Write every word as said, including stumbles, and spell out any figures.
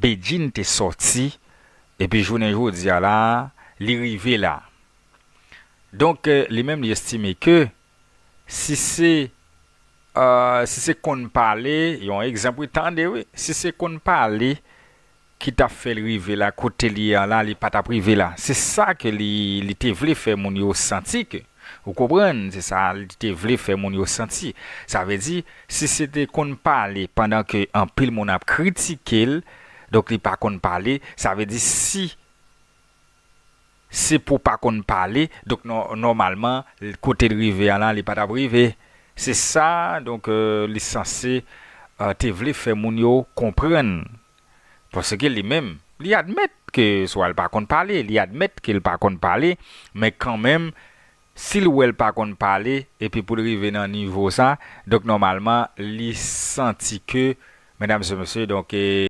Bedjine te sòti, epi jounen jodi a la, li rive la. Donk, eh, li menm, li estime ke si se, eh, si se konn pale, yon egzanp, wi, tande, wi, si se konn pale ki t ap fè l rive la, kote li ye a la, li pa t ap rive la. Se sa ke li, li te vle fè moun yo santi ke, ou konprann, se sa li te vle fè moun yo santi. Sa vle di, si se te konn pale pandan ke anpil moun ap kritike l, donk li pa konn pale, sa vle di si se pou pa konn pale, donk nò-, nòmalman, kote l rive a la, li pa t ap rive. Se sa, donk, eh, li sanse, eh, te vle fè moun yo konprann. Paske li menm, li admèt ke swa l pa konn pale, li admèt ke l pa konn pale, men kanmenm, si l wè l pa konn pale, epi pou l rive nan nivo sa, donk nòmalman, li santi ke, medam e mesye, donk, eh,